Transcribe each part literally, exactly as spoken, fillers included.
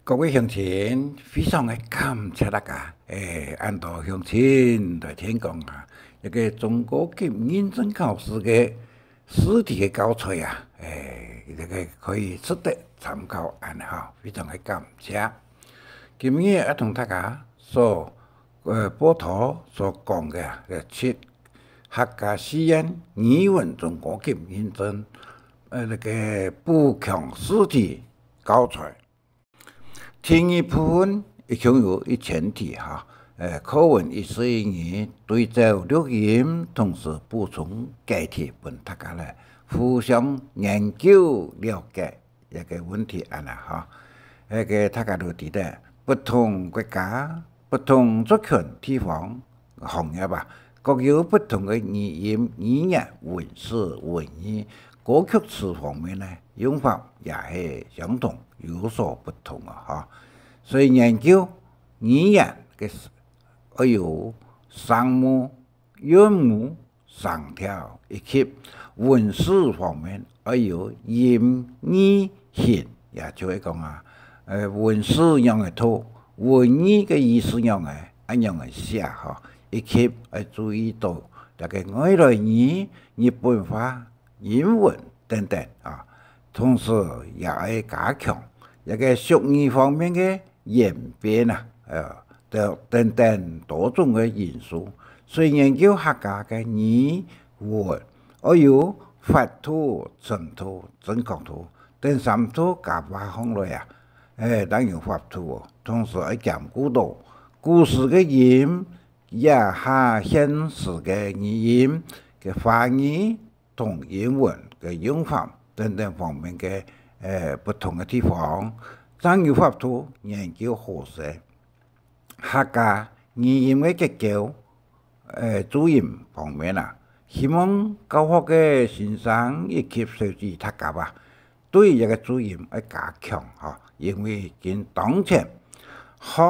各位鄉親，非常个感謝大家，誒，恁多鄉親來聽講啊，這个中高級認證考試个試題个教材啊，誒，這个可以值得參考恁呢吼，非常个感謝。今日愛同大家所，呃，報導所講个啊，這七客家四縣語文中高級認證，呃，這个補強試題教材。 第二部分一共有一千題哈，呃，課文一四一二對照錄音，同時補充解題分大家來互相研究了解這个問題恁呢哈。該个大家都知得，不同國家、不同族群、地方、行業啊，各有不同个語音、語言、文字、文意、歌曲詞方面呢，用法也係相同。 有所不同啊，哈。所以研究語言个愛有聲母、韻母、聲調，以及文字方面愛有音、義、形，也就係講啊，呃，文字仰仔讀，文意个意思仰仔，恁樣仔寫吼，以及愛注意到這个外來語、日本話、 英文等等啊。同時也愛加強這个俗語方面个演變啊，呃，等，等等多種个因素。所以研究客家个語文，愛有法度、程度、正確度等三度加劃項來啊，誒，當有法度哦。同時愛兼顧到古時个音，這下現時个語音个華語 同英文个用法等等方面个，呃，不同个地方，正有法度研究好勢。客家語音个結構，呃，注音方面啊，希望教學个先生以及小朋友大家啊，對這个注音愛加強吼，因為今當前學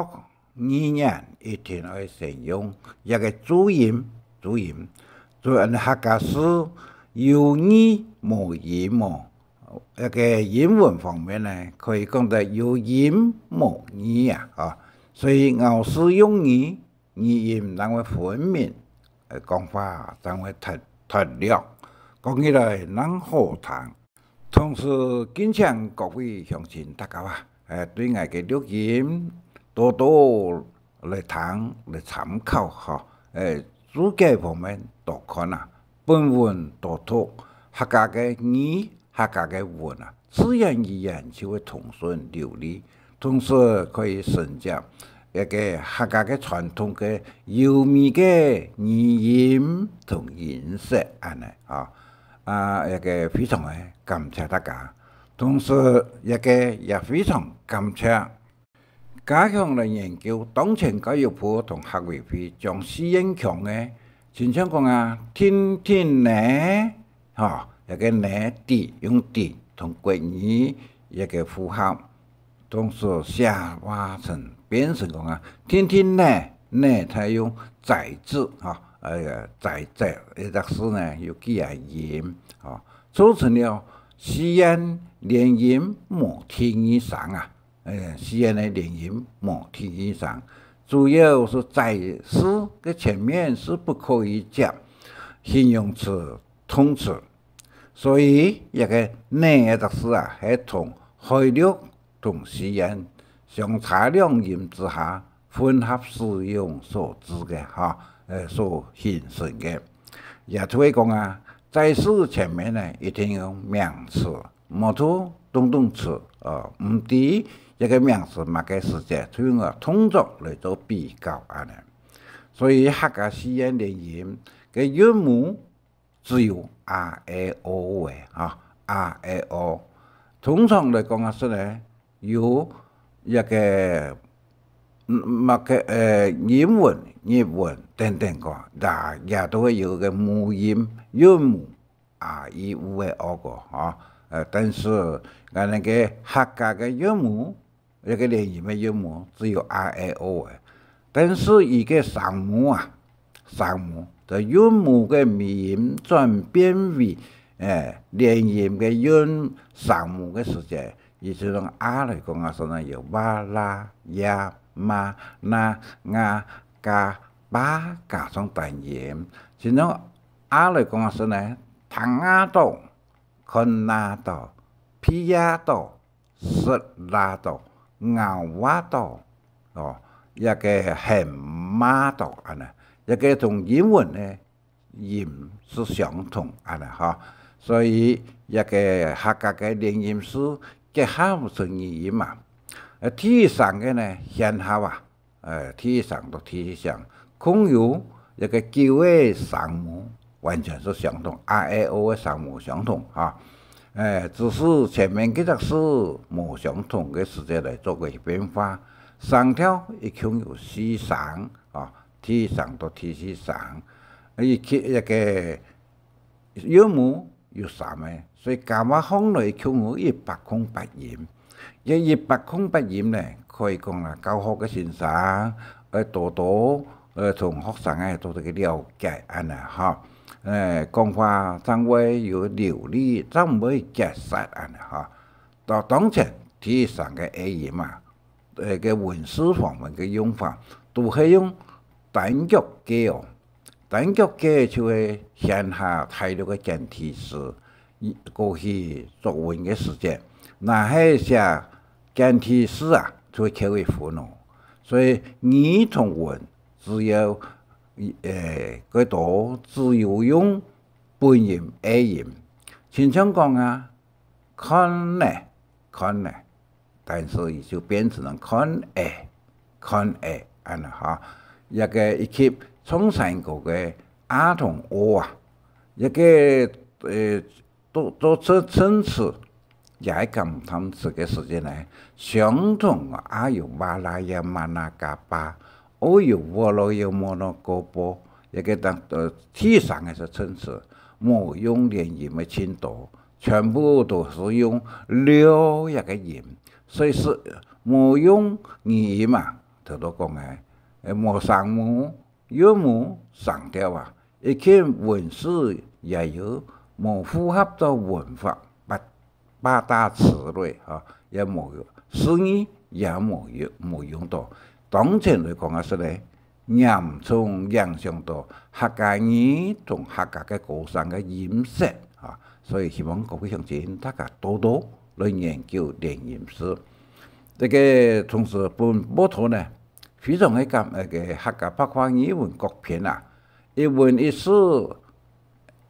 語言一定愛先用這个注音，注音。注音客家字有義無音無。這个英文方面呢，可以講得有音無義啊，啊。所以咬字用語，語音正會分明，呃，講話正會脫，脫落，講起來正好聽。 同時敬請各位鄉親大家啊，誒，對𠊎个錄音多多來聽、來參考吼。誒，註解方面多看啊，本文多讀，客家个語、客家个文啊，自然而然就會通順流利。 同時可以承接這个客家个傳統个優美个語音同音色恁呢，啊，啊，這个非常个感謝大家。同時，這个也非常感謝家強來研究當前教育部同客委會將四縣腔个，親像講啊，定定呢， 吼，這个呢，D，用D同國語這个符號，同時寫話成變成講啊，定定呢，呢，佢用仔字，吼，呃，仔仔，這隻字呢，有幾下音，吼，造成了四縣連音無第二聲啊。 呃，四縣个連音無第二聲，主要係仔字个前面係不可以接形容詞、動詞。所以，這个呢个字啊，係同海陸同四縣相差兩音之下混合使用所致个，哈，呃，所形成个。也就係講啊，仔字前面呢，一定用名詞， 無就動動詞，呃，毋知這个名詞麼个時節，就用个動作來做比較恁呢。所以客家四縣連音个韻母只有a、e、o个，哈，a、e、o。通常來講啊，係呢，有這个，嗯，麼个，呃，英文、日文等等个，也，也都會有个母音韻母。 a、i、u、e、o个，吼。呃，但是，𠊎等个客家个韻母，這个連音个韻母，只有a、e、o个。但是佢个聲母啊，聲母，在韻母个尾音轉變為，誒，連音个韻聲母个時節，佢就用啊來講啊，所以呢有哇啦、呀、嘛、那、nga、嘎、巴加上單音。就用啊來講啊，所以呢，聽啊到、看啊到、鼻啊到、食啊到、咬啊到，哦，一个喊啊到，安呢，一个同英文呢 音係相同，安呢吼。所以，這个客家个連音字結合出語音嘛。呃，第一聲个呢，先後啊，呃，第一聲到第四聲，共有一个九个聲母，完全係相同，a、e、o个聲母相同哈。呃，只是前面幾隻字無相同个時節來做个變化。聲調一共有四聲啊， 第一聲到第四聲，一个，一个韻母有三个，所以加埋項來共有一百空八音。這一百空八音呢，可以講啦，教學个先生愛多多，呃，同學生愛多多个了解，安呢吼。呃，講話正會有流利，正毋會結舌，安呢吼。到當前，第一聲个e音啊， 呃，个文字方面个用法，都係用單腳个哦。單腳个就係現下大陸个簡體字，過去作文个時節，若係寫簡體字啊，就會扣一分哦。所以語同文只有，呃，該都只有用本音、e音。親像講啊，看呢，看呢， 但是佢就變成了看欸，看欸，安呢哈。這个以及唱山歌个啊同哦啊，這个，呃，做，做這層次，也係感嘆詞个時間呢，相同啊，啊有哇啦呀、嘛啦、嘎巴，哦有喔咯有摸咯、个啵，這个當，呃，第三个係層次，無用連音个盡多， 全部都係用六這个音，所以係無用語音啊，頭頭講个，呃，無聲母、韻母、聲調啊，以及文字也有無符合到文法八，八大詞類，哈，也無有，詞義也無有，無用到。當前來講啊，係咧， 嚴重影響到客家語同客家个歌聲个音色，啊，所以希望各位鄉親大家多多來研究連音字。這个同時本報導呢，非常个感，那个客家白話語文各篇啊，一文一字，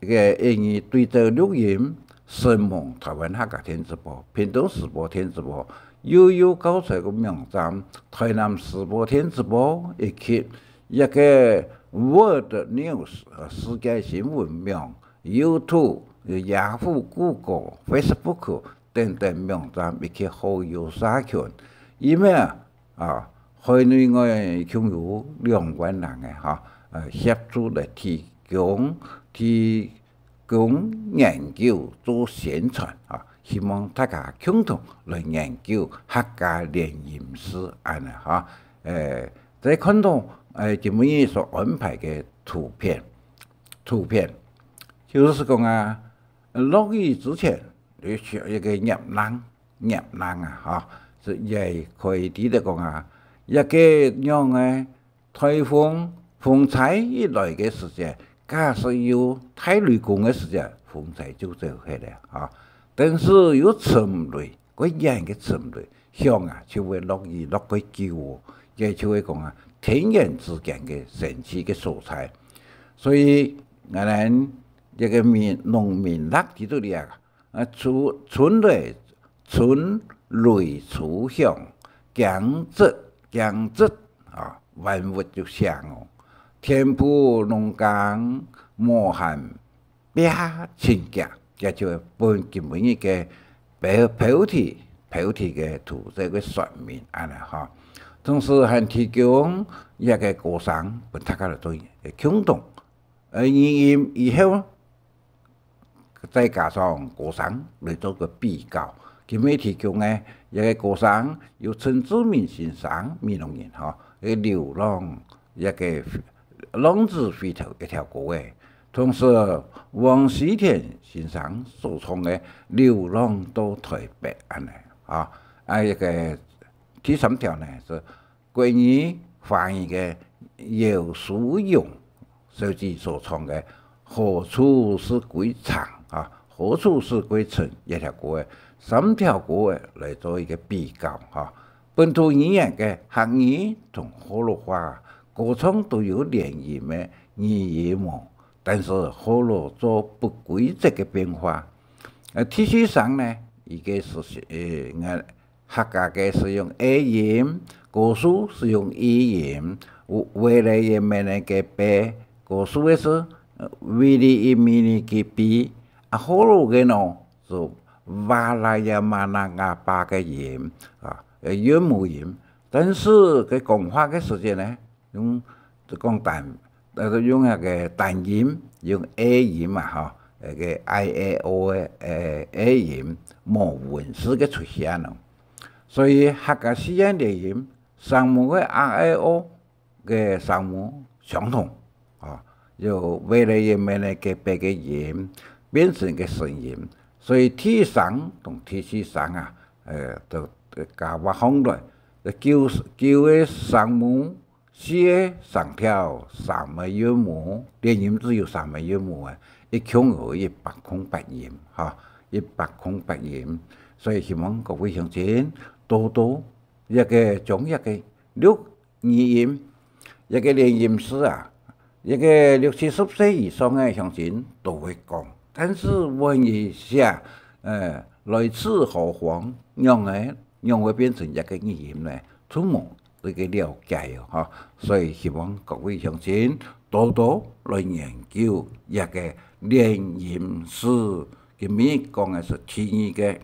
个英語對照錄音，承蒙台灣客家電子報、屏東時報電子報、悠悠教材个網站、台南時報電子報，以及一个World News，呃，世界新聞網、YouTube、Yahoo、Google、Facebook等等網站，以及好友社群。因為啊， 啊，海內外共有兩萬人个，哈，呃，協助來提供，提供研究做宣傳，啊，希望大家共同來研究客家連音字，安呢，哈。呃，再看到，呃，今晡日所安排个圖片，圖片，就係講啊，落雨之前，你需要一个葉冷， 葉冷啊，吼，所以也可以知得講啊，一个樣个颱風、風災一來个時節，假使有大雷公个時節，風災就走忒了，吼。但是有沉雷，過遠个沉雷，響啊，就會落雨，落過久哦，也就會講啊，天人之間个神奇个所在。所以，𠊎等這个民，農民曆知道了啊， 啊，春，春雷，春雷初響，驚蟄，驚蟄，啊，萬物就醒哦。田圃農耕無閒，拚盡遽，這就係本，今晡日个標，標題，標題个圖，這个說明，安呢吼。同時還提供一个歌聲，分大家來做共同。呃，語音以後 再加上歌聲來做个比較。今晡日提供个一个歌聲，由陳志明先生，美濃人吼，个流浪，一个浪子回頭一條歌个，同時黃西田先生所唱个《流浪到台北》安呢。啊。啊，一个第三條呢，係國語華語个姚淑蓉小姐所唱个《何處是歸程》啊，《何處是歸程》這條歌个三條歌个來做一个比較哈。本土語言个客語同河洛話，歌唱都有連音个語音哦，但是河洛做不規則个變化。呃，第四聲呢，佢个係，呃，客家个係用A音，高樹係用E音，維維拉也美拉个白，高樹个係，呃，維里伊米尼个比，啊，河洛个呢，係哇啦呀嘛啦啊巴个音，啊，呃，韻母音。但是个講話个時節呢，用，就講單，呃，用該个單音，用A音嘛，吼，該个I A O个，呃，A音，無韻字个出現咯。所以客家四縣聯音，聲母个R、A、O个聲母相同，啊，有維拉也美拉个白个音，變成个聲音。所以第三同第四聲啊，呃，都，都加畫項來，舊，舊个聲母 四个聲調，三个韻母，連音字有三个韻母啊，一共有一百空八音，哈，一百空八音。所以希望各位鄉親多多這个將這个六語音，這个連音字啊，這个六七十歲以上个鄉親都會講，但是問一下，呃，來自何方，仰仔，仰會變成這个語音呢？都無 這个了解哦，哈。所以希望各位鄉親多多來研究這个連音字。今日講个係第二个。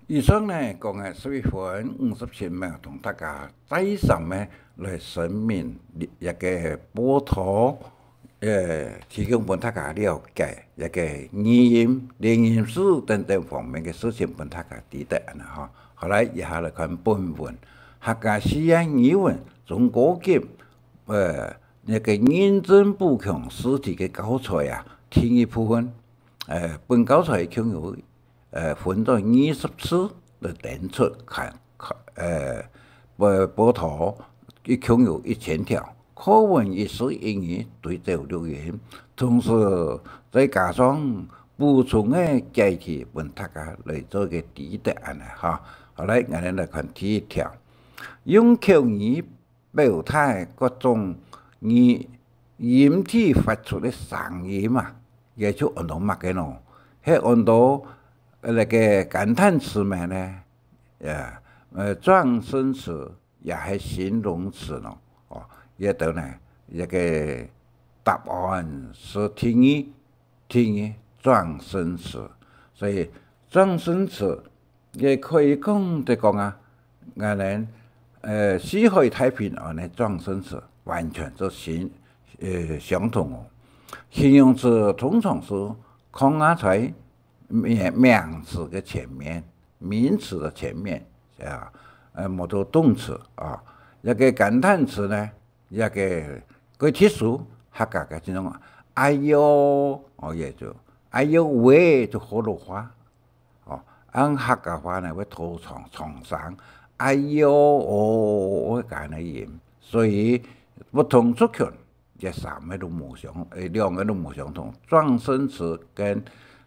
以上呢，講个十一分五十七秒，同大家再三个來說明這个報導，呃，提供分大家了解這个語音、連音字等等方面个事情，分大家知得恁呢哈。好來，這下來看本文。 客家四縣語文中高級，呃，該个認證補強試題个教材啊，第二部分，呃，本教材共有，呃，分做二十次个等出看，看，呃，報，報導，一共有一千條，課文一字一語對照錄音，同時再加上補充个解題，分大家來做个知得恁呢哈。好來，𠊎等來看第一條。 用口語表達各種語，音體發出个聲音啊，也就安到麼个呢？係安到，呃，該个感嘆詞無呢？呃，呃，狀聲詞也係形容詞呢？哦，這兜呢，這个答案係第二，第二，狀聲詞。所以狀聲詞 也可以講得講啊，𠊎等，呃，四海太平洋个狀聲詞完全係形，呃，相同哦。形容詞通常係囥啊在名，名詞个前面，名詞个前面，係啊，呃，無做動詞啊。這个感嘆詞呢，這个个特殊，客家个這種啊，哎喲，哦，也就，哎喲喂，就河洛話。 哦，恁客家話呢，會拖長，長聲，哎喲，哦，會恁呢音。所以不同族群，這三个都無相，誒，兩个都無相同，狀聲詞跟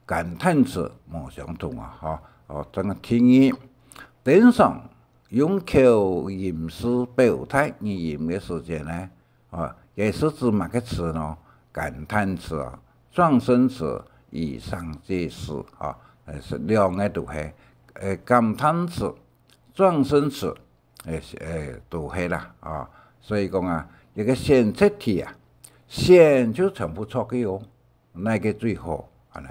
感嘆詞無相同啊，吼。哦，這个第二，頂上用口音字表達語音个時節呢， 哦，這係指麼个詞呢？感嘆詞啊，狀聲詞，以上皆是啊，呃，係兩个都係，呃，感嘆詞、狀聲詞，呃，係，呃，都係啦，啊。所以講啊，這个選擇題啊，選就全部錯个哦。 哪个最好？恁呢，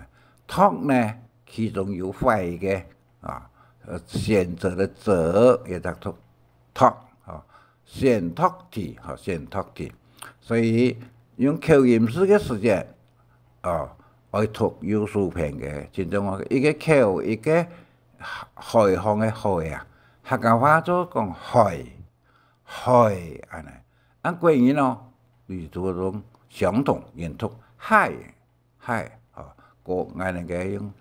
擇呢，其中有壞个，啊，呃，選擇个擇，也讀擇，擇，啊，選擇題，啊，選擇題。所以用口音字个時節，啊，愛讀右手片个，親像講一个口，一个海，海洋个海啊，客家話就講海， 海，恁呢。恁國語呢，佢就用相同音讀，海，海，吼，个，恁呢个用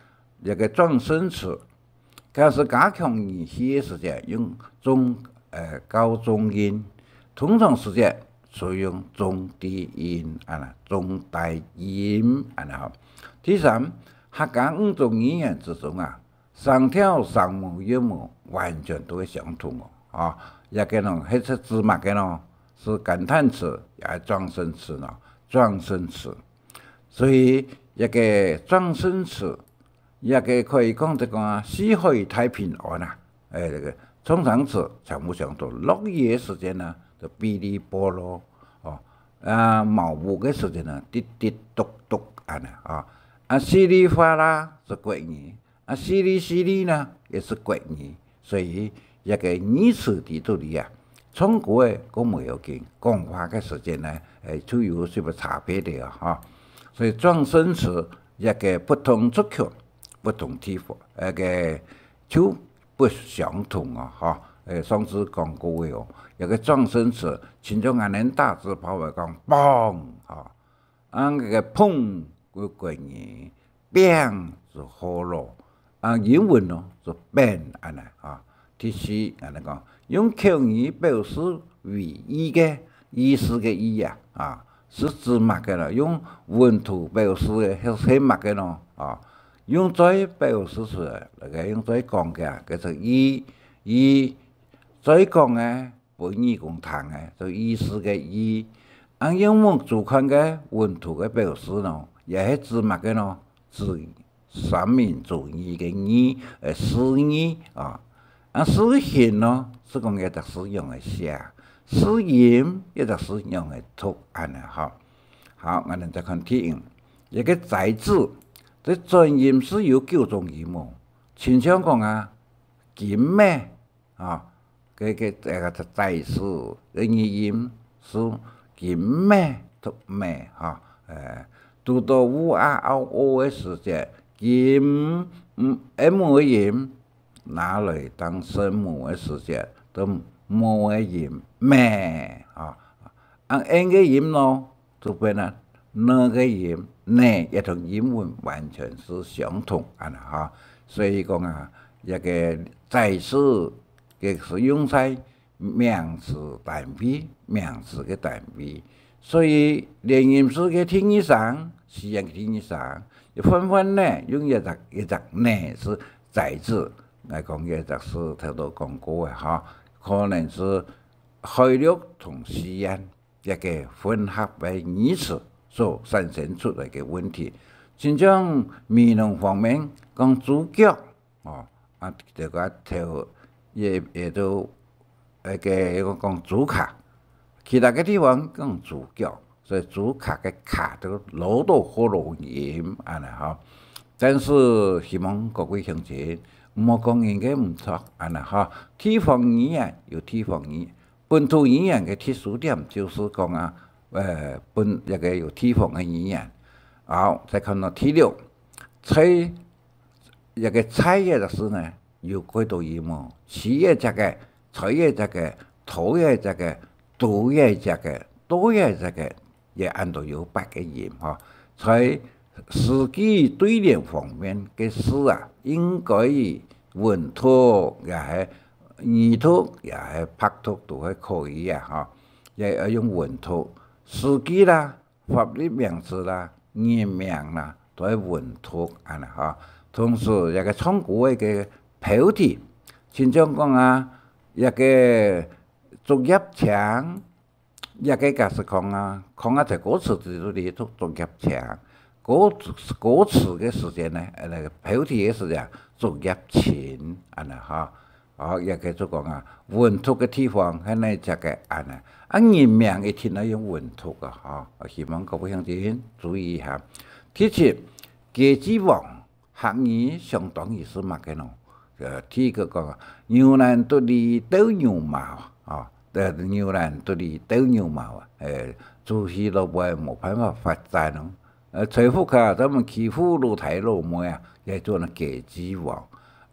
一个狀聲詞，假使加強語氣个時節，用重，呃，較重音，通常時節就用重低音，啊，重低音，恁呢吼。第三，客家五種語言之中啊，聲調、聲母、韻母完全都係相同哦，啊，這个呢，係指麼个呢？係感嘆詞，也係狀聲詞呢？狀聲詞。所以，這个狀聲詞 也个可以講，這个啊，四海大平安啊，哎，這个狀聲詞全部相同。落雨个時節呢，就嗶哩波囉，哦，啊，摎雨个時節呢，滴滴答答恁呢啊。啊，稀里哗啦係國語，啊，淅瀝淅瀝呢，也係國語。所以，這个語詞在這裡啊， 唱歌个，歌無要緊，講話个時節呢，誒，就有少少差別个啊，哈。所以狀聲詞，這个不同族群、不同地方，該个就不相同啊，哈。誒，上次講過个哦，這个狀聲詞，親像𠊎等打嘴炮來講，砰，哈。 啊，該个砰，國語，餅係河洛，啊，英文呢，係pen，恁呢啊。第四，恁呢講，用口語表示為意个，意思个意啊，啊，係指麼个呢？用文圖表示个，係，係麼个呢？啊，用嘴表示出來，該个用嘴講个啊，該係意，意，嘴講个， 分耳公聽个，就意思个意。恁用目珠看个文圖个表示呢，也係指麼个呢？指三民主義个義，呃，字義啊。啊，字形呢，係講該隻字仰仔寫，字音，該隻字仰仔讀，恁呢哈。好，𠊎等再看第五，一个齋字，這轉音係有九種音哦。親像講啊，金咩， 啊，該个，該个齋字个語音係金咩讀咩，哈，誒，堵到烏鴉拗哦个時節，金，嗯，m个音，拿來當聲母个時節，就m个音，咩，啊，啊，n个音咯， 就變啊，n个音，呢，也同英文完全係相同，恁呢哈。所以講啊，這个齋字，佢係用在名詞單位，名詞个單位。所以連音字个第二聲，四聲个第二聲，又換換呢，用一隻，一隻呢係齋字。來講，這隻係頭頭講過个哈，可能係海陸同四縣 一个混合个語詞所產生出來个問題。親像美濃方面講豬腳，哦，啊，這个頭也，也都，該个，該个講豬跤，其他个地方講豬腳，所以豬跤个跤都落到學老音，恁呢哈。但是希望各位鄉親，毋好講人个毋著，恁呢哈。地方語言有地方語言， 本土語言个特殊點就係講啊，呃，本，這个有地方个語言。好，再看到第六，菜，這个菜个意思呢，有幾多音哦？起个這个，菜个這个，頭个這个，肚个這个，肚个這个， 也安到有八个音哈。在四句對聯方面个字啊，應該以文讀也係語讀也係白讀都還可以啊哈。也愛用文讀，四句啦、法律名詞啦、人名啦，都係文讀恁呢哈。同時，這个唱歌个標題，親像講啊，這个竹葉青， 這个假使講啊，講啊在歌詞裡肚裡讀竹葉青，歌，歌詞个時節呢，呃，該个標題个時節，竹葉青，恁呢哈。哦，也可以就講啊，文讀个地方，該呢這个恁呢。啊，人名一定愛用文讀个哈，希望各位鄉親注意一下。第七，雞子王， 客語相當於係麼个呢？呃，第一个講啊，牛欄肚裡鬥牛嫲啊，啊，呃，牛欄肚裡鬥牛嫲啊，呃，豬屎老妹無辦法發展哦。呃，在屋下專門欺負老弟老妹啊，也做呢雞子王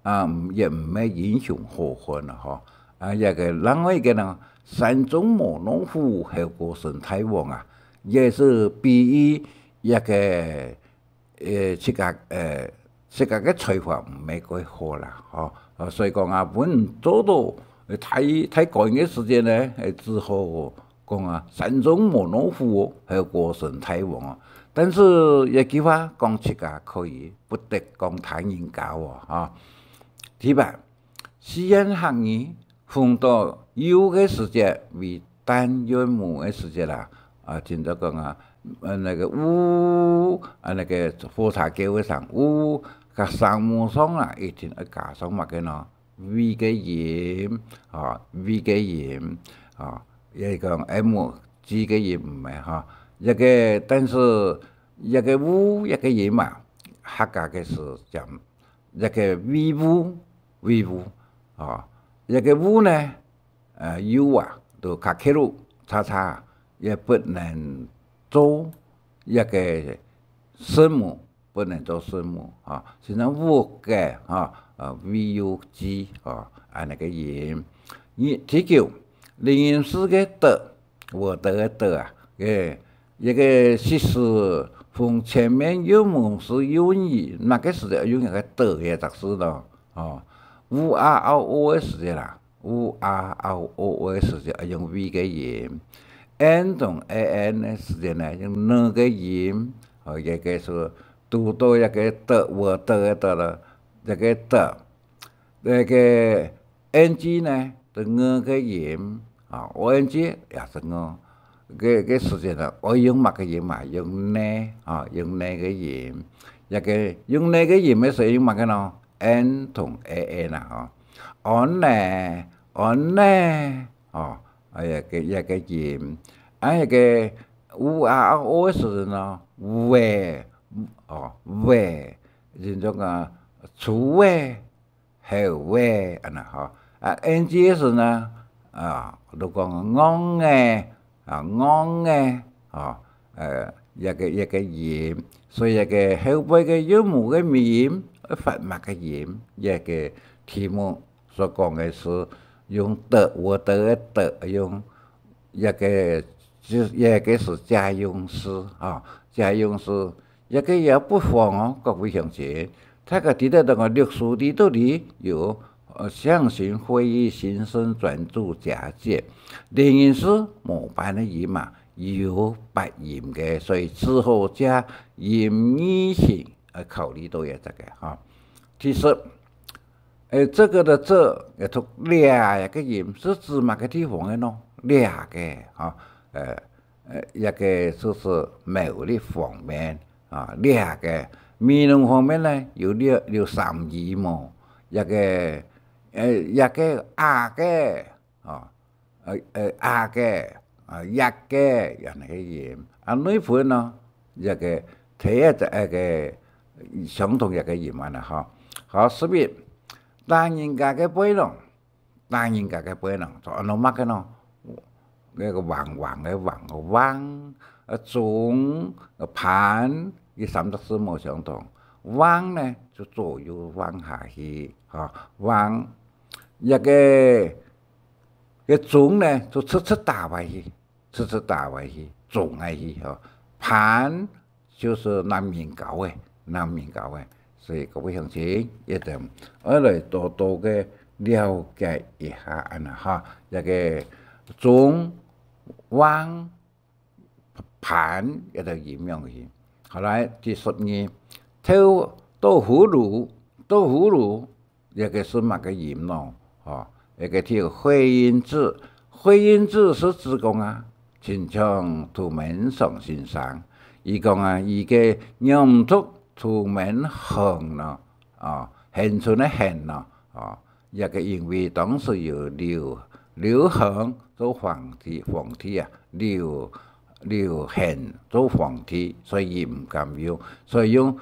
啊，嗯，也毋係英雄好漢啊，吼。啊，這个另外一个呢，山中無老虎，猴哥生大王啊，也係比喻這个 呃，自家，呃，自家个才華毋係幾好啦，吼，啊，所以講啊，分做到，呃，大，大官个時節呢，誒，只好講啊，山中無老虎哦，還有歌聲大王啊。但是這句話講自家可以，不得講他人家哦，哈。第八，四縣客語，逢到有个時節，為旦韻母个時節啦，啊，真正講啊，呃，那個嗚，啊，那個火車叫个聲嗚，佮聲母上啊，一定愛加上麼个呢？V个音，啊，V个音，啊，也講M G个音毋係哈。這個，但是，這個嗚，這個音嘛，客家个係講，這個V嗚，V嗚，啊，這個嗚呢，呃，U啊，就較刻度，叉叉，也不能做這個聲母，不能做聲母，哈，就像屋个，哈，呃，V U G，哈，恁呢个音。二，第九，連音字个的，我的个的啊，誒，這個是指逢前面韻母係韻尾，麼个時節用這個的个隻字咯，哦，U R O O个時節啦。 U R O O个時節愛用V个音，N同A N个時節呢，用N个音，哦，這個係堵到這個的，我的个的了，這個的，這個N G呢，就N个音，啊，O N G也係N。个，个時節呢，愛用麼个音嘛？用呢，啊，用呢个音。這個用呢个音个時節用麼个呢？N同A N啊，吼。安呢，安呢，哦，啊，這個，這個音，啊，這個U R O个時呢，喂，哦，喂，這種啊，出喂，後喂，恁呢，吼。啊，N G个時呢，啊，就講戇个，啊，戇个，吼，呃，這個，這個音，所以這個後背个韻母个尾音，愛發麼个音，這個題目 所講个係用的，我的个的，用這個，這，這個係借用詞，吼，借用詞，這個也不妨哦，各位鄉親。大家知得當个歷史裡肚裡有，呃，象形會意，形聲轉注假借，連音字無半个音嘛，有八音个，所以只好借音異形，呃，考慮到這個，吼。第十， 誒，這個的這，也讀這个音，係指麼个地方个呢？這个，吼，呃，呃，這個就係苗栗方面，啊，這个，美濃方面呢，有這，有三義無？這個，呃，這個，啊个，啊， 呃，呃，啊个，啊，這个，恁呢个音。啊，內埔呢，這個，第一隻，呃，个，相同一個音恁呢，吼。好，十一，打人家个背囊，打人家个背囊，就安到麼个呢？該個橫橫个橫，橫，呃，中，呃，盤，這三隻字無相同。橫呢，就左右橫下去，吼，橫。這個 个中呢，就直直打下去，直直打下去，中下去，吼。盤就係南面溝个，南面溝个。所以各位鄉親，一定愛來多多个了解一下恁呢，吼。這個中、橫、 盤，這個音樣去。好，來，第十二，豆，豆腐乳，豆腐乳，這個係麼个音呢？吼，這個係會音字，會音字係指講啊，親像杜門桑先生，佢講啊，佢个仰毋讀杜門恒呢，啊，恆春个恆呢，啊， 這個因為當時有劉，劉恆做皇帝，皇帝啊，劉，劉恆做皇帝，所以毋敢用，所以用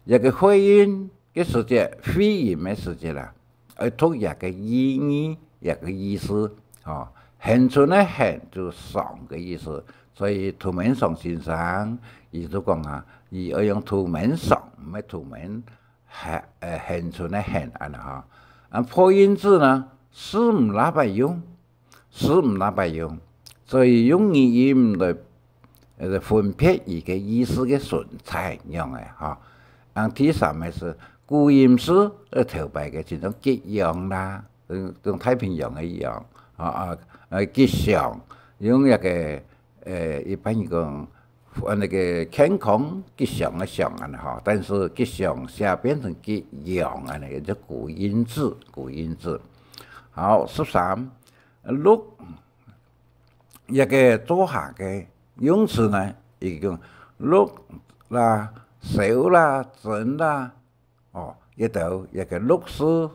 這個會音个時節，會音个時節啦，愛讀這個意義，這個意思，吼。恆春个恆就桑个意思，所以杜門桑先生，佢就講啊，佢愛用杜門桑，毋係杜門 恆，呃，恆春个恆，恁呢吼。啊，破音字呢，係毋罅擺用，係毋罅擺用，所以用語音來，呃，分別佢个意思个存在，恁樣个吼。啊，第三个係古音字，呃，頭擺个，就像激陽啦，嗯，像太平洋个洋，啊，啊，呃，吉祥，用一个，呃，一般人讲，呃，那个健康吉祥个祥安尼吼，但是吉祥写变成激阳安尼，也叫古音字，古音字。好，十三，熝，一个做下个用词呢，一个熝啦、燒啦、蒸啦， 哦，這兜這个熝字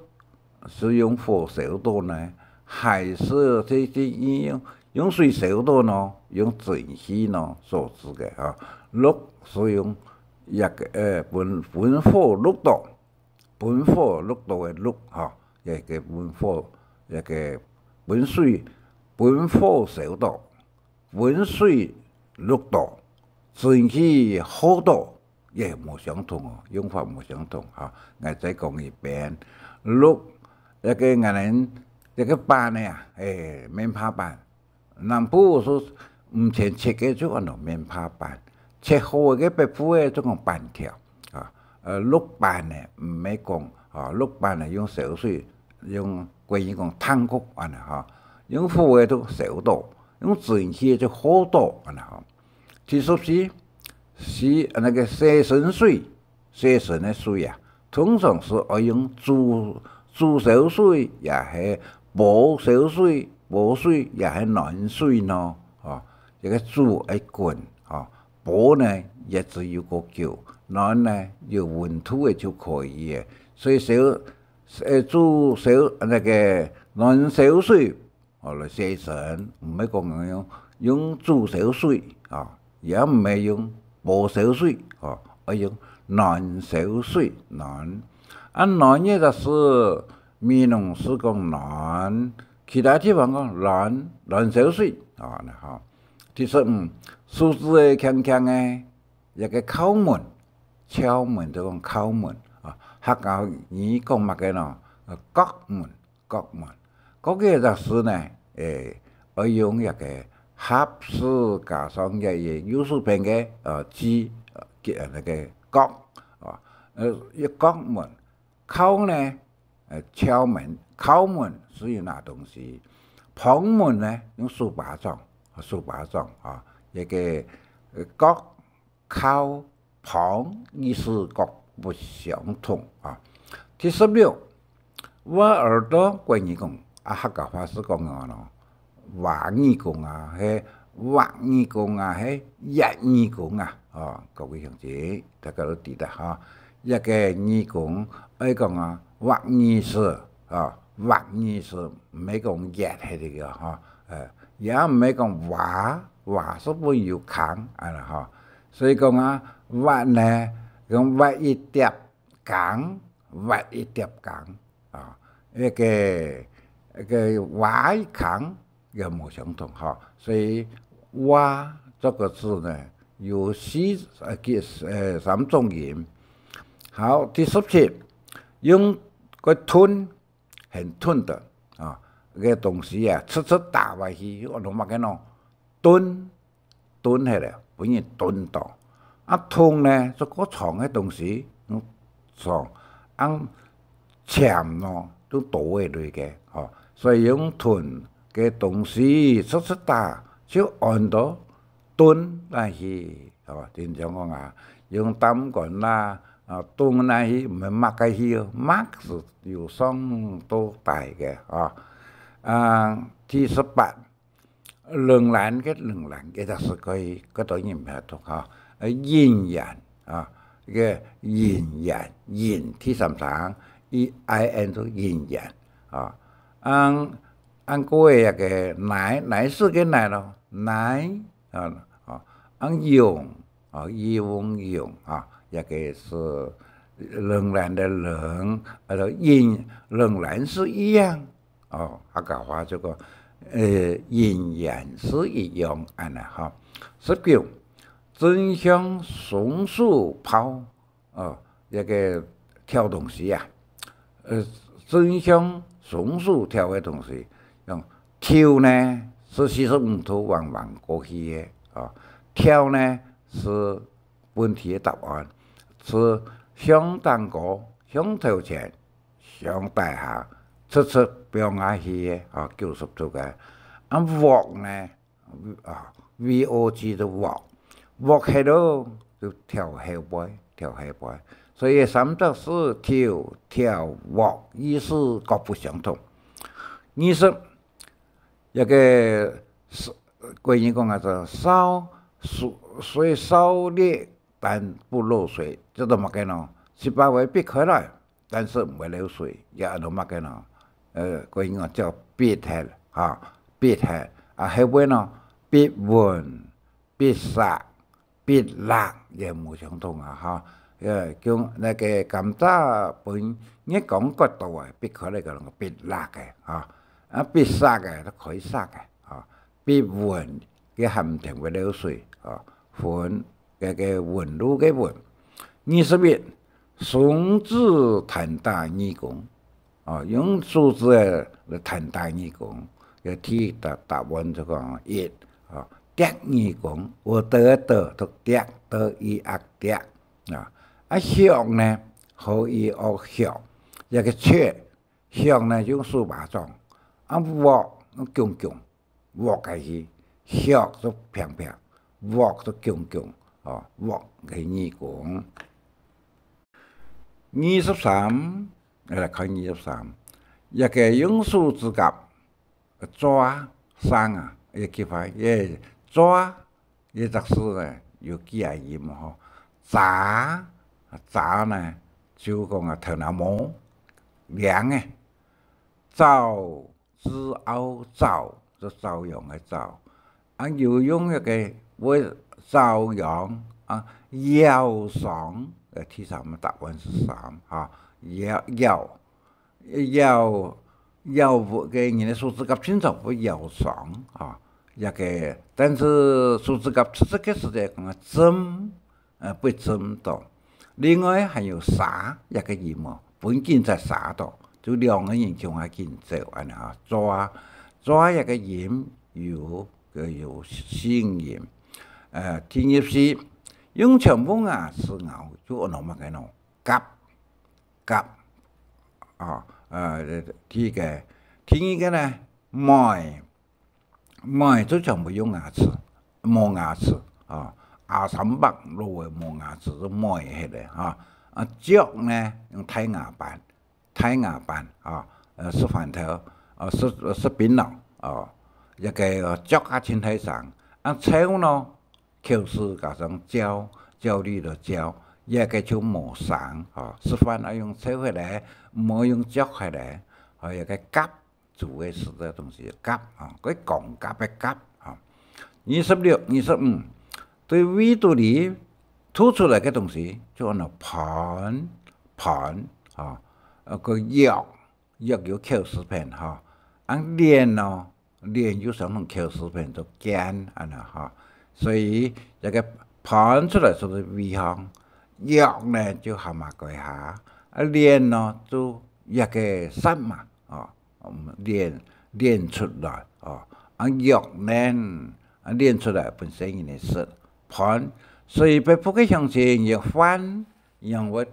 係用火燒著呢，還係這這用用水燒著呢，用蒸汽呢所致个吼。熝係用這个呃，分分火熝著，分火熝著个熝吼，這个分火這个分水分火燒著。 溫水熝著，蒸汽熝著，也無相同哦，用法無相同哈。𠊎再講一遍，熝，這个𠊎等這个粄仔啊，欸，面帕粄，南部係毋曾切个就安到面帕粄，切好个北部个就講粄條啊。呃，熝粄仔毋係講啊，熝粄仔用燒水，用國語講炭熝安尼哈，用火个就燒著。 用蒸汽就熝著安尼吼。第十四，係那个洗身水，洗身个水啊，通常係愛用煮煮燒水，也係煲燒水，煲水也係暖水呢，吼。這个煮愛滾，吼，煲呢也只有个久，暖呢有溫度个就可以个。所以燒，呃，煮燒那个暖燒水， 哦，來洗身，毋係講用用煮燒水啊，也毋係用煲燒水啊，愛用暖燒水，暖。啊，暖个意思，美濃係講暖，其他地方講暖，暖燒水啊，吼。第十五，手指仔輕輕个，一个敲門，敲門就講敲門啊，客家語講麼个呢？呃，角門。 角門。角个意思呢，欸，愛用一个合字加上一个右手邊个，呃，字，呃，个，呃，那个角，啊，呃，一角門。敲呢，呃，敲門，敲門係用拿東西。搒門呢，用手巴掌，手巴掌啊，一个，呃，角 敲、搒意思各不相同啊。第十六，挖耳朵，國語講，啊，客家話係講个咯，挖耳公啊，係挖耳公啊，係挖耳公啊，哦，各位鄉親，大家都知得哈。一个耳公，愛講啊，挖耳屎，啊，挖耳屎，毋係講挖係這个哈，呃，也毋係講挖，挖係本有空，安尼哈。 所以講啊，挖呢，講挖一疊工，挖一疊工啊，該个，該个挖一空也無相同哈。所以挖這个字呢，有四，呃，幾，呃，三種音。好，第十七，用个鈍，很鈍的啊，該東西啊，直直打下去，安到麼个呢？鈍， 鈍忒了，分人鈍到。啊，鈍呢，就較長个東西，嗯，長，恁淺咯，就倒下來个，吼。所以用鈍个東西直直打，就安到鈍下去，吼。親像講啊，用擔竿啦，啊，鈍下去，毋係抹下去哦，抹係由上到底个，啊。啊，第十八， 掕懶个掕懶，這隻詞可以，較多人毋曉讀哈。呃，忍言啊，這个忍言，忍第三聲，E I N做忍言啊。恁，恁過个這个乃，乃是个乃咯，乃啊，啊，恁勇啊，勇，勇啊，這个係掕懶个掕，啊，忍，掕懶係一樣。 哦，客家話就講，呃，忍言係一樣，恁呢吼。十九，正向雙手拋，哦，這个挑東西啊，呃，正向雙手挑个東西，用挑呢，係四十五度彎彎過去个，哦，挑呢，係 問題个答案，係向頂高，向頭前，向底下，直直放下去个，吼，九十度个。啊，鑊呢，啊，V O G个鑊，鑊忒咯，就調後背，調後背。所以三隻字，頭、調、鑊，意思各不相同。二十，這个是，國語講啊，做燒，水，水燒裂，但不漏水，這个麼个呢？十八位必開來，但是毋會漏水，也安到麼个呢？呃，國語講叫必忒，哈，必忒。啊，後尾呢，必勻，必煞，必硞也無相同啊，哈。呃，像該个甘蔗分月光割到啊，必開來个，必硞个，哈。啊，必煞个，就可以煞个，哈。必勻，个鹹甜會漏水，哈。勻，該个勻，路个勻。二十一，松子彈打耳公。 哦，用手指仔來彈打耳公，个題答，答案就講一，哦，啄耳公，有得个得，讀啄，得一啊啄，啊，啊，畜呢，好一惡畜，一个畜，畜呢用手巴掌，啊，鑊用弓弓，鑊个去，畜就平平，鑊就弓弓，哦，鑊个耳公。 二十三，來看二十三，一个用手指甲抓生啊，一句話，一抓，一隻字呢，有幾个音吼。抓，抓呢，就講啊，頭那毛，領个，爪， 子拗爪，就爪癢个爪。啊，又用一个會爪癢啊，枵傷，呃，第三个答案係三，哈，枵，枵，枵，枵个人个手指甲經常會枵傷，哈，這个，但是手指甲出出个時節講个針， 呃，不針到。另外還有沙這个音哦，分緊在沙到，就兩个人共下緊走，恁呢哈。抓，抓這个音有，个有四音。呃，第二四，用全部牙齒咬，就安到麼个呢？夾，夾，啊，呃，第一个，第二个呢，買， 買就全部用牙齒，無牙齒，啊，阿三伯老个無牙齒，就買起來，啊。啊，著呢，用大牙板，大牙板，啊，呃，食飯頭，啊，食，食檳榔，啊，這个，呃，著啊，盡大聲。啊，臭呢，口字加上焦，焦慮个焦，這个就無聲，啊，食飯愛用臭起來，毋好用著起來，啊，這个夾， 煮个食个東西，夾，啊，該講夾个夾，啊。二十六、二十五，對胃肚裡吐出來个東西，就安到歕，歕，啊，呃，个藥，藥有口字邊，哈。啊，撚哦，撚有相同口字邊，就撚，恁呢，哈。所以，這个歕出來就係胃項，藥呢，就下巴該下，啊，撚哦，就這个舌嫲，啊。 嗯，撚，撚出來，哦，啊，藥撚，啊，撚出來分細人仔食，歕。所以北部个鄉親用飯，仰會，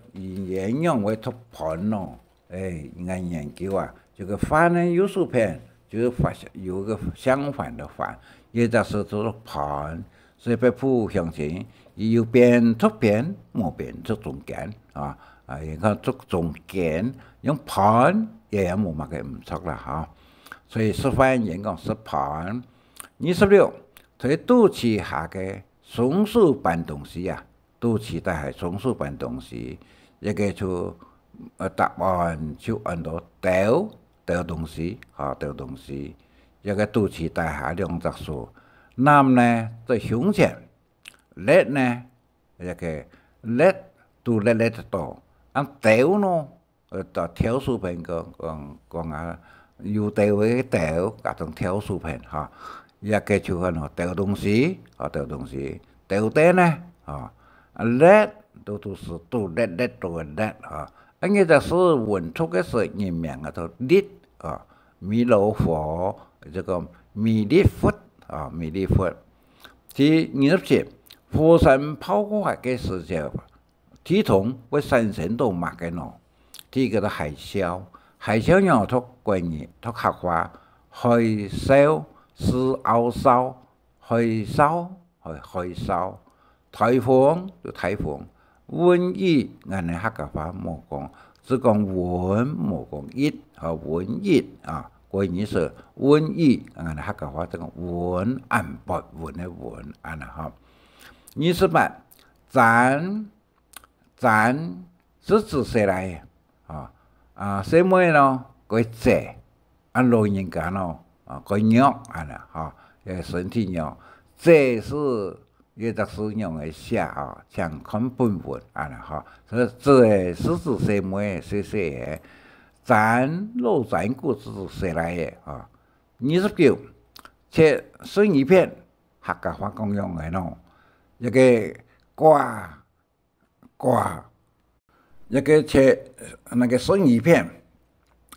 仰會讀歕咯？欸，𠊎研究啊，這个飯呢，右手片，就係反，有个相反个反，也就是讀歕。 所以北部鄉親，佢有邊讀邊，無邊讀中間，啊，啊，你看讀中間，用歕也，也無麼个毋著啦，哈。所以食飯人講食歕。二十六，在肚臍下个雙手搬東西啊，肚臍底下雙手搬東西，這个就，呃，答案就安到兜，兜東西，哈，兜東西。這个肚臍底下兩隻手，攬呢，在胸前， 擛呢，這个擛，都擛擛得到。啊，兜呢，呃，到挑手片講，講，講啊，有兜个兜，加上挑手片，哈。這个就安到兜東西，啊，兜東西。兜底呢，啊，啊，擛，都，都係都擛擛到个擛，啊。啊，這隻字文讀个時，人名啊，讀立，啊，彌勒佛，這个彌勒佛，啊，彌勒佛。 第二十七，火山爆發个時節，地動會產生到麼个呢？第一个係海嘯，海嘯仰讀國語、讀客話，海嘯，思拗嘯，海嘯，海，海嘯。颱風就颱風，瘟疫，𠊎等客家話無講，只講瘟，無講疫，吼，瘟疫啊，國語係瘟疫，𠊎等客家話只講瘟，恁發瘟个瘟，恁呢吼。二十八，簪，簪，係指細倈仔，吼，啊，細妹仔咯，該遮，啊，老人家咯，啊，該弱，恁呢，吼，呃，身體弱。遮係一隻字仰仔寫，吼，請看本文，恁呢，吼。所以遮係指細妹仔，細細个，簪，老簪姑係指細倈仔，吼。二十九，切生魚片，客家話講仰仔呢？一个瓜， 瓜，一个切，該个生魚片，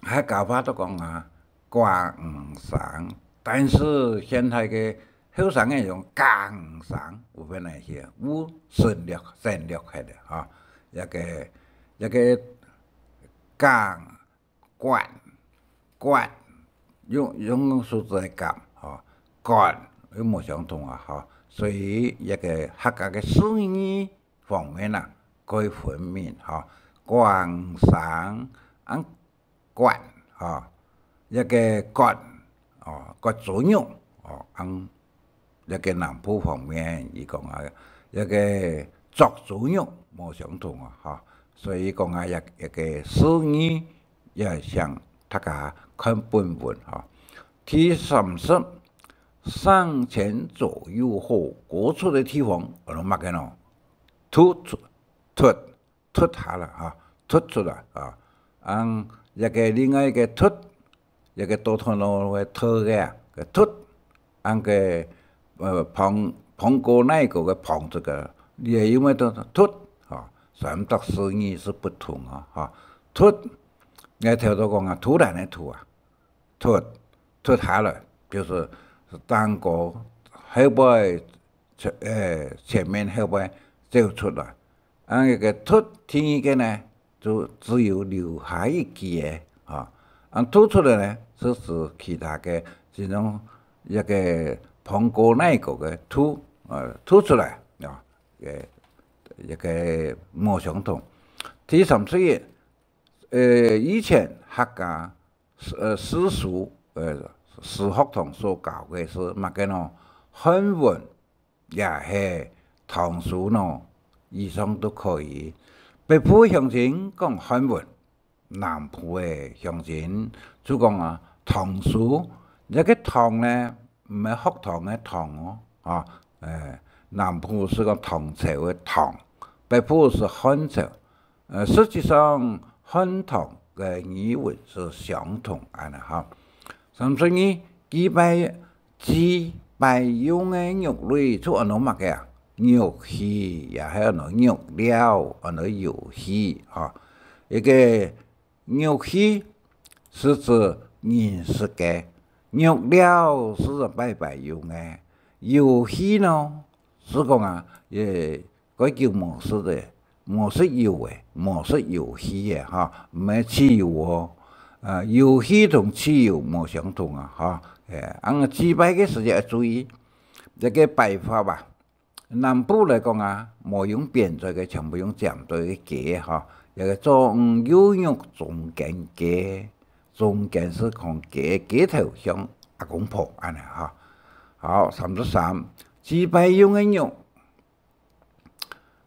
客家話都講啊，瓜魚生，但是現在个後生人用加魚生，有分哪些？有省略，省略忒个吼。一个，一个加 割，割，用，用手指來割，吼，割，又無相同啊，吼。所以一个客家个字義方面啊，蓋分明，吼。瓜魚生，恁割，吼，一个割，哦，割豬肉，哦，恁 這个南部方面，佢講啊，這个作豬肉無相同啊，吼。所以講啊，這，這个字義也請大家看本文，吼。第三十，上前左右後，過出个地方，安到麼个呢？突出，突， 突下來，吼，突出來，吼。恁這个另外一个突，這个倒轉來个倒个啊，个突，恁个，呃，旁，旁高哪个个旁這个，也因為倒突，吼，三隻字義係不同啊，吼。突，𠊎頭先講啊，突然个突啊， 突，突下來，就係當過後背，前，呃，前面後背走出來。恁這个突第二个呢，就只有留下一句个，吼。恁突出來呢，係指其他个，這種一个旁高哪个个突，呃，突出來，啊，呃，一个無相同。第三十一，呃，以前客家 呃，私塾，呃，私學堂所教个係麼个呢？漢文也係唐書呢，以上都可以。北部鄉親講漢文，南部个鄉親就講啊，唐書。這个唐呢，毋係學堂个堂哦，啊，呃，南部係講唐朝个唐，北部係漢朝。 呃，實際上漢唐个語文係相同恁呢吼。三十二，祭拜，祭拜用个肉類就安到麼个啊？肉器，也係安到肉料，安到油器，吼。這个肉器係指人食个，肉料係指拜拜用个，油器呢，係講啊，也 該久無食个，無食油个，無食油器个，吼，毋係汽油哦。呃，油器同汽油無相同啊，吼。誒，恁祭拜个時節愛注意，這个擺法啊，南部來講啊，無用扁錐个，全部用尖錐个雞，吼。這个左右肉中間雞，中間係講雞，雞頭向阿公婆恁呢，吼。好，三十三，祭拜用个肉，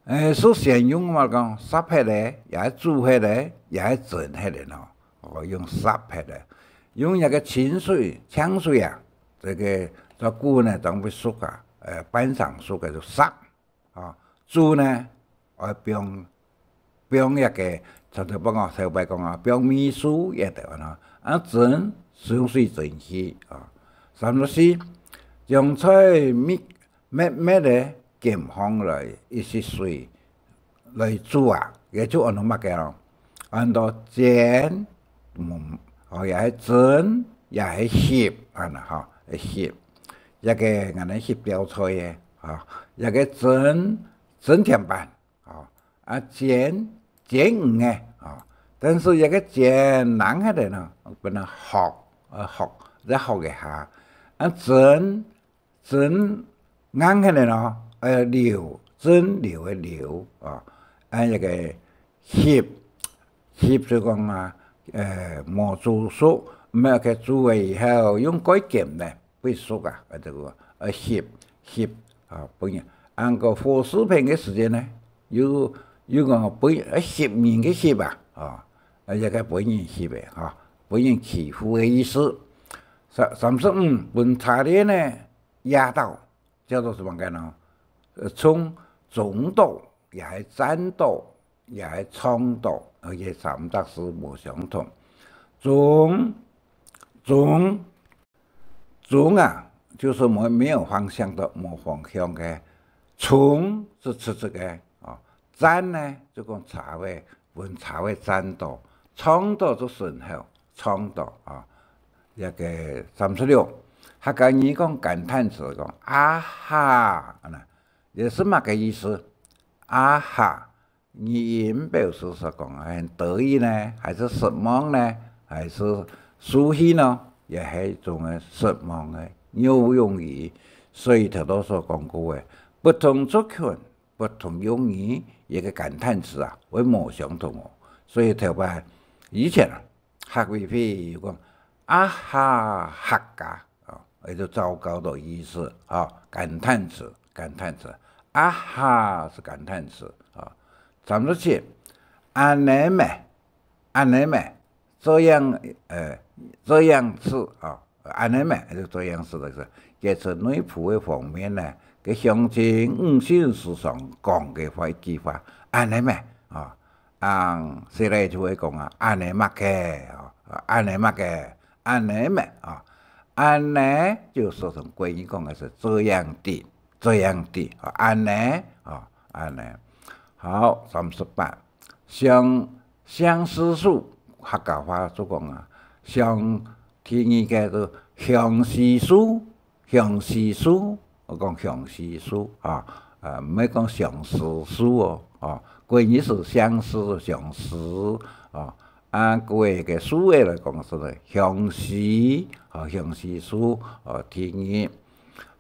誒，係先用麼个講，煠忒个，也係煮忒个，也係蒸忒个呢？哦，用煠忒个，用這个清水、清水啊，這个照顧呢，當會熟啊，呃，半生熟个就煠，啊，煮呢，愛放，放這个，像頭擺講，頭擺講啊，放米醋也得啊，啊，蒸，用水蒸去啊。三十四，將菜搣 搣搣个，撳放來一息水來煮啊，這就安到麼个咯？安到煎，嗯，哦，也係蒸，也係翕，恁呢吼，翕。這个𠊎等翕吊菜个，吼，這个蒸，蒸甜粄，吼，啊，煎，煎魚个，吼，但是這个堅硬起來呢，分人學，呃，學，再學一下。啊，真，真硬起來呢，呃，流，真流个流，啊，啊，這个翕，翕就講啊，呃，無煮熟，毋係佢煮了以後用蓋鉗呢， 會熟啊，啊，這个，啊，翕，翕，啊，分人。啊，該火燒片个時節呢，又，又講分人，啊，翕人个翕啊，啊，啊，這个分人翕个，哈，分人欺負个意思。三，三十五，分車輪呢壓到，叫做麼个呢？呃，衝，衝到，也係輾到，也係撞到，而且三隻字無相同。衝，衝， 衝啊，就係無，沒有方向个，無方向个。衝係直直个，哦。輾呢，就講車仔，分車仔輾到，撞到就順口，撞到，哦。這个三十六，客家語講感嘆詞，講啊哈，恁呢，這係麼个意思？啊哈， 語音表示係講很得意呢，還是失望呢，還是受氣呢？也係一種个失望个，有用語。所以頭先所講過个，不同族群、不同用語，一个感嘆詞啊，會無相同哦。所以頭擺以前啊，客委會有講，啊哈，客家，哦，也就糟糕的意思，哦，感嘆詞，感嘆詞，啊哈是感嘆詞，哦。三十七，恁呢咩，恁呢咩，這樣，呃，這樣子，哦，恁呢咩，就這樣子的意思。這係內埔个方面呢，个鄉親五姓時常講个話，一句話，恁呢咩，哦。 啊，細賴就會講啊，恁呢麼个，哦，恁呢麼个，恁呢咩，哦。恁呢就係同國語講个係這樣的，這樣的，哦，恁呢，哦，恁呢。好，三十八，相，相思樹，客家話就講啊，相，第二个就相思樹， 相思樹，𠊎講相思樹啊，呃，毋係講相思樹哦，哦，國語係相思，相思哦。啊，國語个樹仔來講係相思，哦，相思樹，哦，第二。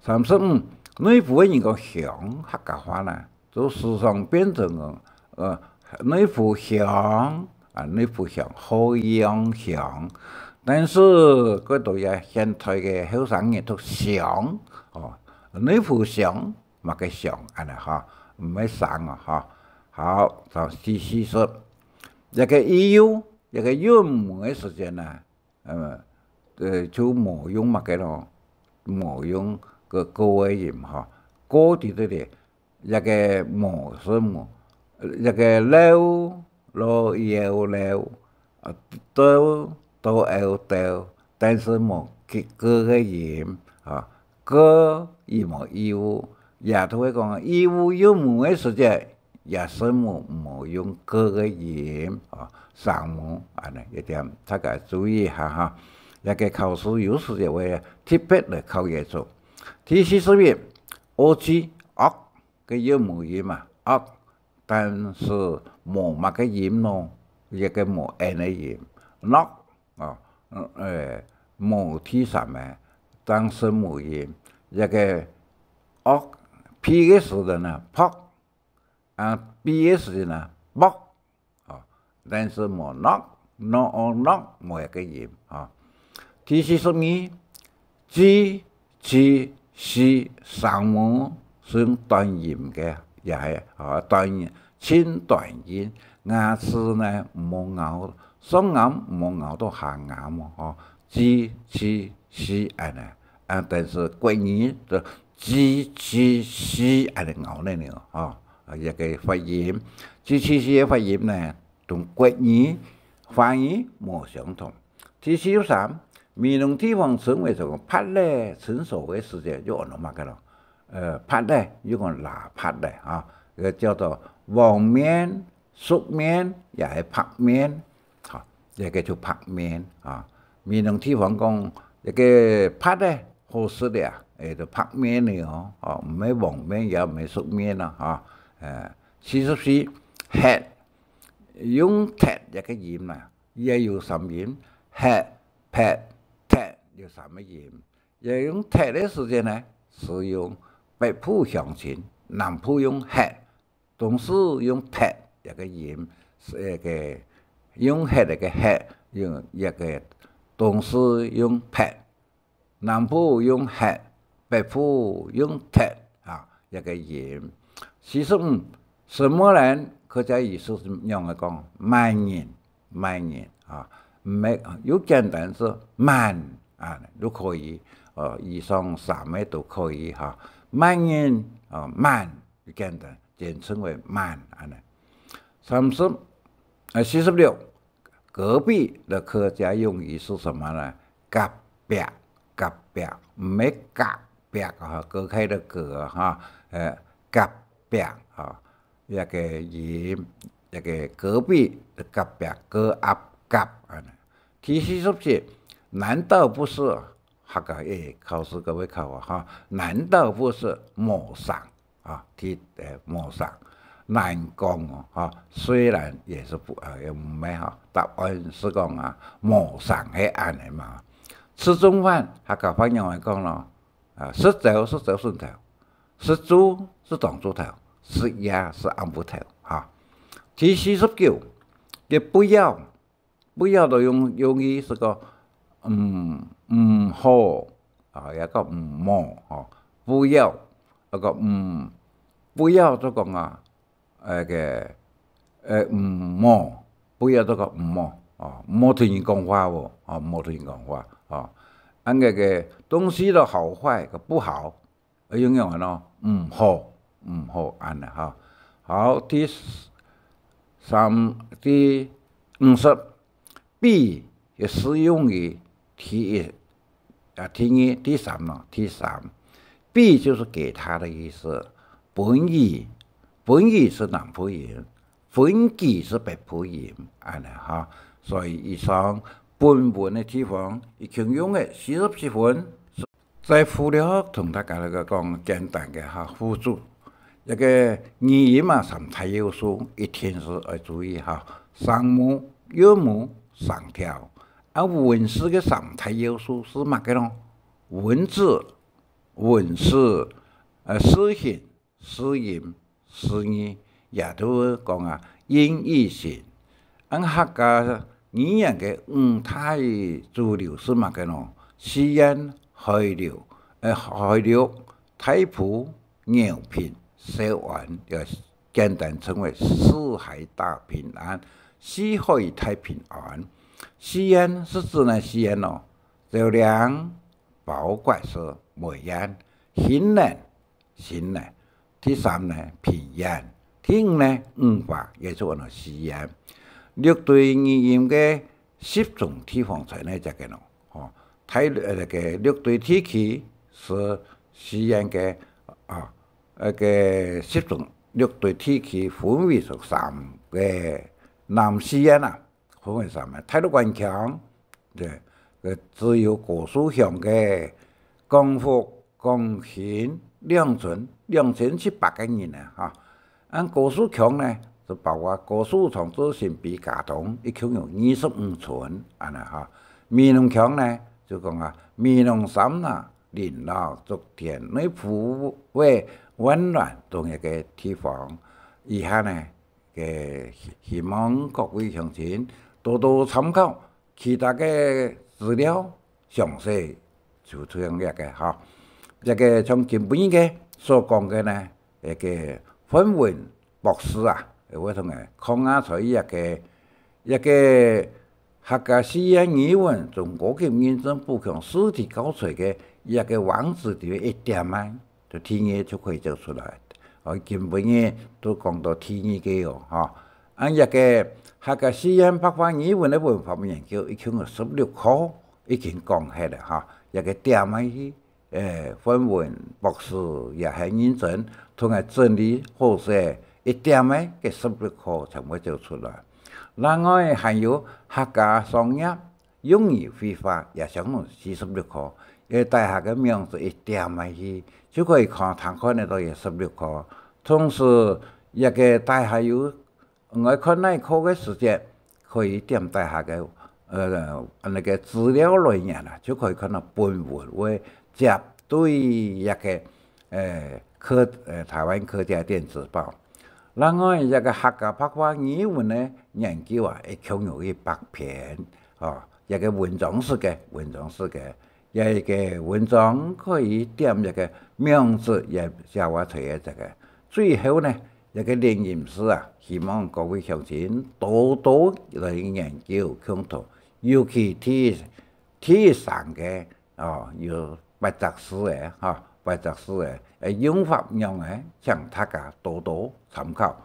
三十五，內埔个人講鄉，客家話呢， 就時常變成講，呃，內埔鄉，啊，內埔鄉，河陽鄉。但是，過到這現代个後生人讀鄉，哦，內埔鄉，麼个鄉，恁呢哈，毋係省啊哈。好，到第四十，這个又，這个韻母个時節呢， 呃，呃，就無用麼个咯，無用該个个个音哈。个在這裡，這个無字母，呃，這个尞，lo、iao、尞，呃，到，到、ao、到，但是無个个个音啊，个，佢無又，也就會講又，又無个時節， 這聲母毋好用个个音，哦，聲母，恁呢，一點大家注意一下哈。這个考試有時也會特別來考這種。第四十一，惡字，惡个韻母音嘛，惡，但是無麼个音咯，一个無n个音，惡，哦，嗯，誒，無第三个，當聲母音，一个惡，p个時陣呢，撲， 啊，p个時呢，撲，哦，但是無諾，諾哦諾，無一个音，哦。第四十二，g、g、c聲母係短音个，也係，哦，短音，盡短音。牙齒呢，毋好咬，上頷毋好咬到下頷哦，哦。g、g、c恁呢。 啊，但是國語就g、g、c恁呢咬呢呢，吼，啊，一个發音。g、g、c个發音呢，同國語、華語無相同。第四十三，美濃地方稱為做拍咧，成熟个時節就安到麼个咯？呃，拍咧，又講拉拍咧，啊，這个叫做黃面、 熟面也係白面，吼，這个就白面啊。美濃地方講，這个白个好食个啊，誒，就白面个哦，吼，毋係黃面，也毋係熟面啊，吼。誒，四十四，核，用忒這个音啊，也有三音，忒、撇、忒有三个音。也用忒个時節呢，係用北部鄉親，南部用忒，東勢用撇這个音，係一个用忒个忒，用一个東勢用撇。 南部用忒，北部用忒啊，一个音。四十五，什麼人客家語係仰仔講？麼人，麼人啊，毋係，又簡單係麼人啊，都可以，呃，以上三个都可以哈。麼人啊，麼人，又簡單，簡稱為麼人恁呢。三十，呃，四十六， 隔壁的客家用語是什麼呢？隔壁，隔壁，毋係隔壁啊，隔開的隔啊，哈，呃，隔壁啊，一个音，一个隔壁的隔壁，隔壁，隔啊。第四十七，難道不是，客家語考試各位考啊，哈，難道不是無成？ 啊，第，呃，無成，難講哦，哈，雖然也是不，呃，也毋係哈，答案係講啊，無成係恁呢嘛。吃中飯，客家話仰仔講咯？啊，食朝係朝晨頭，食晝係當晝頭，食夜係暗晡頭，哈。第四十九，个不要， 不要都用，用意係講，嗯，毋好，啊，也講毋好，吼，不要，該个，嗯，不要就講啊，該个，呃，毋好，不要就講毋好，哦，毋好同人講話哦，哦，毋好同人講話，哦。恁該个東西的好壞，个不好， 愛用仰仔呢？毋好，毋好恁呢哈。好，第三，第五十，比个使用於第一，啊，第二、第三呢，第三，比就是給他的意思。分予，分予係南部音， 分佢係北部音，恁呢哈。所以以上本文个地方，已經用个四十七分，再忽略同大家來講簡單个哈，輔助。這个語音啊，三大要素一定係愛注意哈，聲母、韻母、聲調。啊，文字个三大要素係麼个咯？文字、文字，呃，字形、 字音、字義，也就講啊，音與形。恁客家語言个五大主流係麼个呢？四縣、海陸，呃，海陸、大埔、饒平、詔安，也簡單稱為四海大平安，四海大平安。四縣係指哪四縣呢？蕉嶺、包括係梅縣、興寧、 新呢，第三呢，平原，第五呢，五華，也就安到四縣。六堆語音个集中地方在哪隻个呢？吼，大，呃，該个六堆地區係四縣个，啊，該个集中六堆地區分為係三个，南四縣啊， 分為三个，大陸灣腔，對，个只有高樹鄉个廣福、廣興兩村，兩千七百个人啊，哈。恁高樹腔呢，就包括高樹、長治、新埤、佳冬，一共有二十五村，恁呢哈。美濃腔呢，就講啊，美濃、三林、林老、竹田、內埔尾、萬巒等一个地方。以下呢，个希，希望各位鄉親多多參考。 其他个資料詳細就像這个哈，這个像今晡日个所講个呢，該个范文博士啊，會同𠊎講啊，在這个，這个客家四縣語文中高級認證補強試題教材个這个網址裡面一點啊， 就第二就可以走出來。哦，今晡日都講到第二个哦，哈。恁這个客家四縣白話語文个文法研究，一共有十六課，已經講忒了哈。這个點下去，誒，范文博士也係認真同𠊎整理好勢，一點个，該十六課全部走出來。另外還有客家商業 用語會話也相同四十六課，這底下个名字一點下去，就可以看，聽看得到這十六課。同時，這个底下有愛看哪課个時節，可以點底下个，呃，恁呢个資料來源啊，就可以看到本文會接對一个，呃，客，呃，台灣客家電子報。另外，一个客家白話語文个研究啊，會共有一百篇，哦，一个文章式个，文章式个，也一个文章可以點一个名字，也寫話出个這个。最後呢，一个連音字啊，希望各位鄉親多多來研究共同，尤其第一，第一聲个，哦，有八隻字个，哈，八隻字个，呃，用法樣个，請大家多多參考。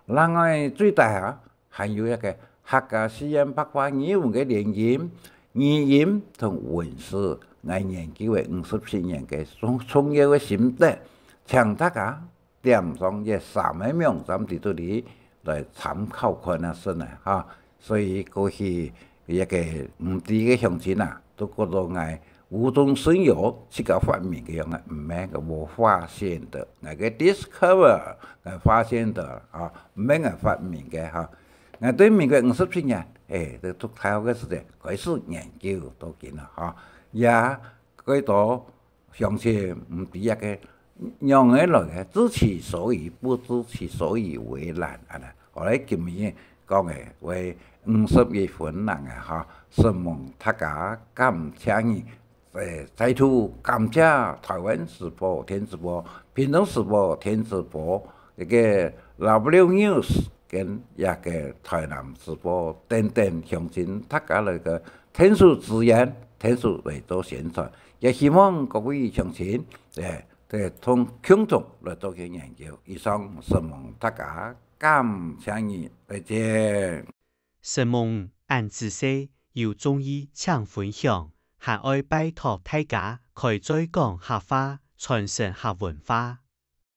另外，最底下，還有一个客家四縣白話語文个連音，語音同文字，𠊎研究个五十七年个重，重要个心得，請大家點上這三个網站裡肚裡來參考看啊，先啊，哈。所以過去一个毋知个鄉親啊，都覺得𠊎無中生有，自家發明个樣个，毋係个，我發現的，𠊎个discover，𠊎發現的啊，毋係𠊎發明个哈。𠊎對民國五十七年，誒，在讀大學个時節，開始研究到今啊，哈，也幾多鄉親毋知這个仰仔來个，知其所以，不知其所以為然，恁呢。後來今日講个，為五十一分人啊，哈，承蒙大家，感謝你。 誒，再度感謝台灣時報、電子報、屏東時報、電子報，這个W News跟這个台南時報等等鄉親，大家來个𢯭手支援，𢯭手來做宣傳，也希望各位鄉親，誒，誒，同，共同來做个研究。以上，承蒙大家，感謝你，再見。 承蒙恁仔細，有中意請分享，還愛拜託大家開嘴講客話，傳承客文化。